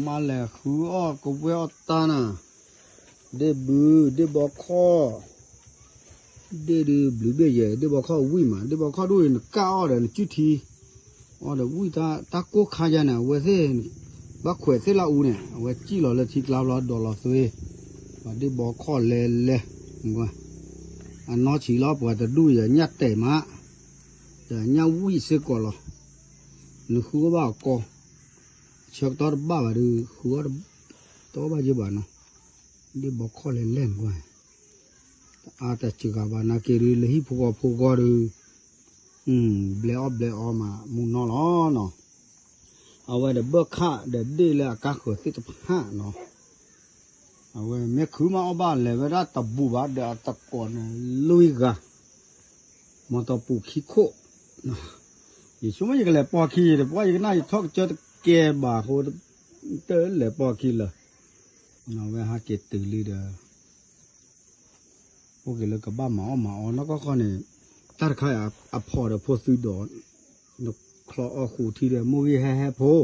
မါလဲၤဃုအီၣ်ကဝဲၢ်အီၣ်တၢ်နၤ, ဒ့ၣ်ဘု, ဒ့ၣ်ဘီခီၣ်, ဒ့ၣ်ဒုးဘျုးဘ့ၣ်ယဲၢ်, ဒ့ၣ်ဘီခီၣ်ဝံၣ်မး, ဒ့ၣ်ဘီခီၣ်ဒိၣ်အံၤနကၣ်အီၣ်ဒီးနစုထံ, အီၣ်ဒီးဝံၣ်တၢ်ကိၢ်ခါယါန့ၣ် အဝဲသ့ၣ်, ဘၣ်ခွဲးသ့ၣ်လၢအူန့ၣ် အဝဲစံၣ်လီၤလၢထံကျါဘျီဒိးလီၤသွ့, ဒ့ၣ်ဘီခီၣ်လဲၤလဲၤ, အနီၢ်ဆံးလီၤ ပှၤတဒူၣ်အံၤညၣ်တဲာ်မး, ဒီးညၣ်ဝံၣ်စ့ၢ်ကီးလီၤ, နဃုအီၣ်ဘၣ်အီၤကီ ဆၢကတီၢ်တဘၣ်ဘၣ်ဒီး ဃုအီၣ်တဘၣ်ဘၣ်က့ၤဘၣ်နီၤ, ဒ့ၣ်ဘီခီၣ်လဲၤလဲၤနကွၢ်, တအါတစှၤဘၣ်နာ်က့ၤဒုး လၢဟံၣ်ဖိဃီဖိဂီၢ်ဒီး, ဘျဲးအီၣ်ဘျဲးအီမးမူနီၢ်လီၤနီၤ, အဝဲဒီးဘၢၣ်ခၣ်ဒီးဒ့ၣ်လၢအကါဃၢၤသ့ၣ်တဖၣ်နီၤ အဝဲမ့ၢ်ခုမးအီၣ်ဘၣ်လဲၤဝဲဒၣ်တဘူးဘၣ်ဒီးအတကိးန့ၣ်လွံၢ်ဂၤ, မီၢ်တီပူၤခံခိၣ်, ယဆိကမိၣ်ယကလဲၤပိာ်ခံ, တပှၢ်ယကနၣ်ယထီၣ်ကစၢၢ်တကဲဘၣ်အဃိ, တလဲၤပိာ်ခံလၢၤ, အဝဲဟးက့ၤတုၤလံဒီး အိၣ်က့ၤလၢကဘၣ်မၤအီၣ်မၤအီနီၢ်ကီၢ်ခီန့ၣ်, တၢ်တခါအံၤအဖီၣ်ဒီးဖိသုးဒီး, နချီအီၣ်ဃူထံဒီး မိၢ်ဂံၢ်ဟဲဟဲဖိ,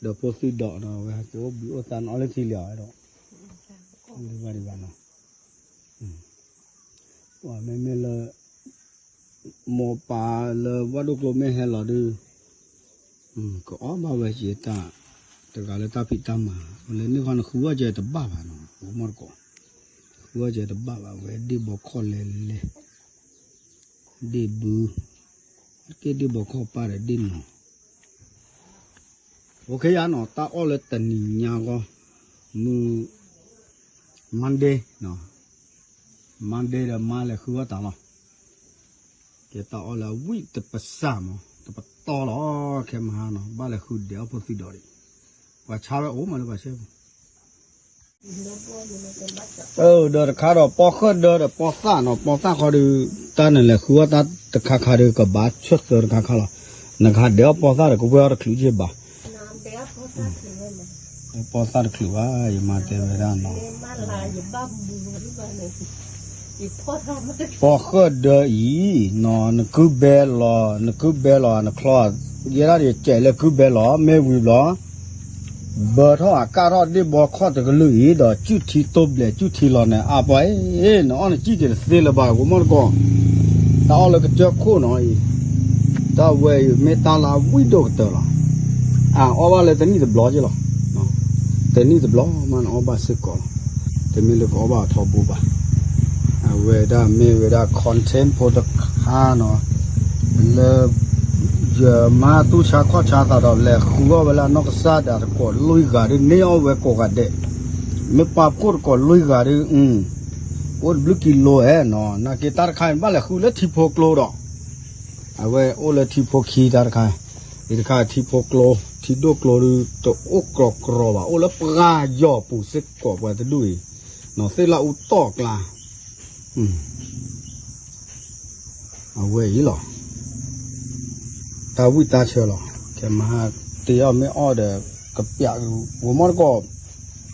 ဒီးဖိသုးဒီးနီၤ အဝဲဟဲက့ၤအိၣ်ဘှံးအိၣ်သါနီၤ အီၣ်လၢထံလံၤအီၤဒီး, ဘၣ်ဒံးဘၣ်နီၤ, ပှၤမ့မ့ၢ်လၢ မိၢ်ပၢ်လၢဝၣ်ဒိၣ်ကျိမ့ၢ်ဟဲလီၤဒုး, ကအီၣ်ဘၣ်ဝဲက့ၤတၢ်, တဂၤလၢတၢ်ဖံးတၢ်မၤ, လၢန့ၣ်ခီနဃုအီၣ်ကဲတဘၣ်ဘၣ်နီၤ, မီၢ်တကိး, ဃုအီၣ်ကဲတဘၣ်ဘၣ် ဝဲဒ့ၣ်ဘီခီၣ်လဲၤလဲၤ, ဒ့ၣ်ဘု, က့ၤဒ့ၣ်ဘီခီၣ်ပၢ်ဒီးဒ့ၣ်နီၤ OK ယါနီၤ တၢ်အီၣ်လၢတနံၤညါဂီၢ်, မုၢ် Monday နီၤ, Monday ဒီးမါလဲၤဃုအီၣ်တၢ်လီၤ, ကဲတၢ်အီၣ်လၢအဝံၣ်တပစၢ်မး တပတီၢ်လီၤ, ခဲမဟါနီၤ ဘၣ်လဲၤဃုဒဲးအီၣ်ဖိသုးဒီးဒံး, ပှၤဆါဝဲအိၣ်မးလၢပှၤဆဲပူၤ ဒီးတခါဒီးပီၣ်ဃၢၣ်ဒၢဒီးပီၣ်သၣ်နီၤ, ပီၣ်သၣ်ခီဒီး, တၢ်နလဲၤဃုအီၣ်တၢ်တခါခါဒီး ကဘၣ်ဆၢသၢတခါခါလီၤ, နကဟးဒဲးအီၣ်ပီၣ်သၣ်ဒီးကဝဲၢ်အီၣ်တချုးက့ဘၣ်, ပီၣ်သၣ်တချုးဘၣ် ယမါတဲဝဲဒၣ်နီၤ, ပီၣ်ဃၢၣ်ဒၢအံၤနီၤ နကုဘဲလီၤ နကုဘဲလီၤ နချီ, ယဲဒၣ်ယကဲးလၢကုဘဲလီၤ မ့ၢ်ဝံၤဘျီ ဘၢထီၣ်အကၣ်ထီၣ်ဒ့ၣ်ဘီခီၣ်တကလုာ်အံၤ ဒီးစုထံတိဘျဲးစုထံလီၤန့ၣ် အါပှၤအ့ၣ် နအီၣ်နစံၣ်က့ၤတသ့လၢၤဘၣ် ဂိၤမီၢ်တကိး, တၢ်အီၣ်လၢကစၢၢ်ခိၣ်နီၤအံၤ, တၢ်ဝဲအံၤမ့ၢ်တၢ်လၢအဝံၣ်ဒိၣ်ကတၢၢ်လီၤ, အအီၣ်ဘၣ်လၢတနံၣ်တဘျီက့လီၤ, တနံၣ်တဘျီမးနအီၣ်ဘၣ်စ့ၢ်ကီးလီၤ, တမ့ၢ်လၢကအီၣ်ဘၣ်အထီဘိဘၣ် အဝဲဒၣ်မ့ၢ်ဝဲဒၣ် content ဖိတခါနီၤ, လၢ ယမါတူၢ်ဆါခီၣ်ဆါသးဒီး လဲၤဃုအီၣ်ဝဲလၢအနီၢ်ကစၢ်ဒၣ်တကိးလွံၢ်ဂၤဒုး န့ၢ်အီၣ်ဝဲကိးဂၤဒဲး, မ့ၢ်ပာ်ဖှိၣ်တကိးလွံၢ်ဂၤဒုး, အိၣ်တဘျုးကံလိဧဲနီၤ, နာ်က့တၢ်တခါန့ၣ် ဘၣ်လဲၤဃုလၢထံဖိကျိဒီး, အဝဲအိၣ်လၢထံဖိခံတၢ်တခါ, အံၤတခါထံဖိကျိ, ထံဒိၣ်ကျိဒုး တအိၣ်ကြီကြီဘၣ် အိၣ်လၢပှၢ်ယီၤပူၤစ့ၢ်ကီးပှၤတဒူၣ်အံၤ, နီၤသ့ၣ်လၢအူတီၢ်အကျါ အဝဲအံၤလီၤ, တၢ်ဝံၣ်တၢ်ဆၢလီၤ, ကဲမဟါတ့အီၣ်မ့ၢ်အီၣ်ဒီး ကပျး ဂီၤမီၢ်တကီၢ်,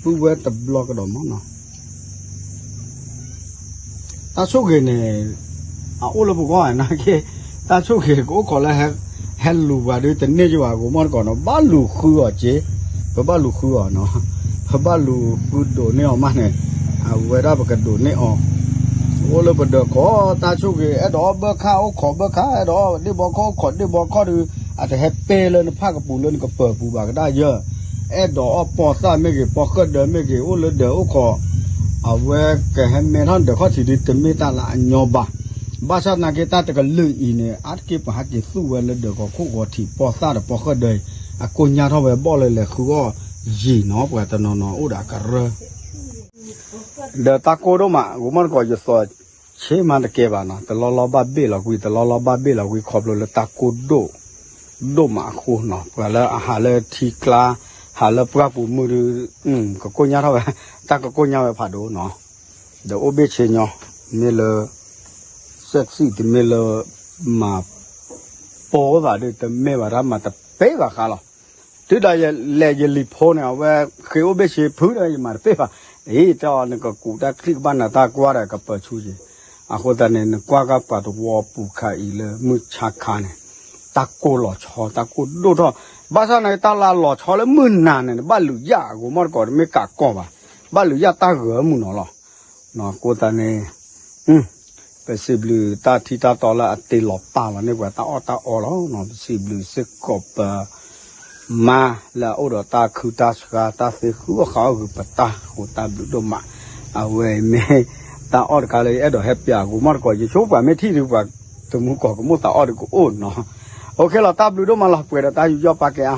ပုၢ်ဝဲၢ်တဘျီကဒီးမီၢ်နီၤ, တၢ်ဆိၣ်ဂ့ၤန့ၣ် အအိၣ်လၢပဂီၢ်နာ်က့, တၢ်ဆိၣ်ဂ့ၤကအိၣ်ခိးလၢ ဟဲလူၤပှၤဒုးတန့ၢ်က့ဘၣ် ဂီၤမီၢ်တကီၢ်နီၤ, ဘၣ်လူၤဃုအီၤက့, ပဘၣ်လူၤဃုအီၤနီၤ, ပဘၣ်လူၤဃုဒိးန့ၢ်အီၤမးန့ၣ်, အဝဲဒၣ်ပကဒိးန့ၢ်အီၤ, အိၣ်လၢပဒၢးခိး တၢ်ဆိၣ်ဂ့ၤ အဲၣ်ဒိးအီၣ်ဘၢၣ်ခၣ်အိၣ်ခိးဘၢၣ်ခၣ် အဲၣ်ဒိးအီၣ်ဒ့ၣ်ဘီခီၣ်အိၣ်ခိးဒ့ၣ်ဘီခီၣ်ဒုး, အတဟဲပဲလၢနဖၣ်ကပူၤလၢနကပၢၤပူၤဘၣ်ကဒါယၢ အဲၣ်ဒိးအီၣ်ပီၢ်သၣ်မ့ၢ်ဂ့ၤ ပီၢ်ဃၢၣ်ဒၢမ့ၢ်ဂ့ၤ အိၣ်လၢဒၢးအိၣ်ခိး, အဝဲကဟဲမဲထီၣ်ဒၢးခီၣ်ထံးဒုး တမ့ၢ်တၢ်လၢအညီဘၣ်. ဘၣ်ဆၣ်သနာ်က့ တၢ်တကလုာ်အံၤန့ၣ် အါတက့ၢ်ပဟးက့ၤသူၣ်ဝဲလၢဒၢးကီၢ်ခိၣ်ဂီၤထံး ပီၢ်သၣ်ဒီးပီၢ်ဃၢၣ်ဒၢအံၤ အကိညါထီၣ်ဝဲဘီၣ်လၢလဲၤဃုအီၣ်ယံာ်နီၤ ပှၤတနီၤနီၤအိၣ်ဒီးအကရၢ ဒီးတၢ်ကိၢ်ဒိၣ်မး ဂိၤမီၢ်တကီၢ် ယသိးဆ့မးတကဲဘၣ်နီၤ, တလီၢ်လီၢ်ဘၣ်ဘ့ၣ်လီၤကွံာ် တလီၢ်လီၢ်ဘၣ်ဘ့ၣ်လီၤကွံာ် ခီဖျိလၢတၢ်ကိၢ်ဒိၣ်ဒိၣ်မးအဃိနီၤ, ပှၤလၢအဟးလၢထံကျါ ဟးလၢပှၢ်ပူၤမုၢ်ဒုး ကကိညါထီၣ်ဝဲ တၢ်ကကိညါဝဲဖးဒိၣ်နီၤ, ဒီးအိၣ်ဘ့ၣ်ဆ့ညီ မ့ၢ်လၢ စဲးစံး တမ့ၢ်လၢ မၤပိာ်သးဒုး တမ့ၢ်ဘၣ် တၢ်မၤတပ့ၢ်ဘၣ်ဃးလီၤ. တုၤဒၣ်ယလဲၤယလံၤဖိန့ၣ် အဝဲဃ့အိၣ်ဘ့ၣ်ဆ့ဖုဒီး ယမၤတပ့ၢ်ဘၣ်. အံၤ တၢ်အီၤနကကူးတၢ်ချံၣ်ကဘၣ်နၤ တၢ်ကွၢ်ဒီးကပၢၤဆူက့ၤ. အဃိသတးန့ၣ် နကွၢ်ကပှၤတဝီပူၤခါအံၤလၢမုၢ်ဆါခါန့ၣ် တၢ်ကိၢ်လီၤဆီ တၢ်ကိၢ်ဒိၣ်ထီၣ်, ဘၣ်ဆၣ်န့ၣ် တၢ်လၢလီၤဆီလၢမုၢ်နၤန့ၣ် ဘၣ်လုာ်ယၣ်အဂီၢ်မီၢ်တကိး တမ့ၢ်ကးကီၢ်ဘၣ်, ဘၣ်လုာ်ယၣ်တၢ်ဂၢၤမုၢ်နီၤလီၤ. အဃိသတးန့ၣ် ပစံးဘျုးတၢ်ထံၣ်တၢ်တီလၢအတ့လီၤပာ်လီၤန့ၢ်ပှၤတၢ်အီၣ်တၢ်အီလီၤ. ပစံးဘျုးစ့ၢ်ကီးပ မါလၢအအိၣ်ဒီးတၢ်ခုတၢ်ဆှါ တၢ်သ့ဃုအီၣ်ဃာ်အီၣ်ဂုၤပတၢ်အဃိ တၢ်ဘျုးဒိၣ်မး. အဝဲမ့ၢ်တၢ်အီၣ်တခါလၢယအဲၣ်ဒိးဟဲပျးအဂီၢ်မီၢ်တကိး ယဆိပှၤမ့ၢ်ထံၣ်ဒုးပှၤတမူကီၢ်ကမိၣ်သးအီၣ်ဒုးကအိၣ်နီၤ. OK လီၤ တၢ်ဘျုးဒိၣ်မးလီၤ ပှဲၤဒီးတၢ်ယူးယီၣ်ပာ်ကဲအါ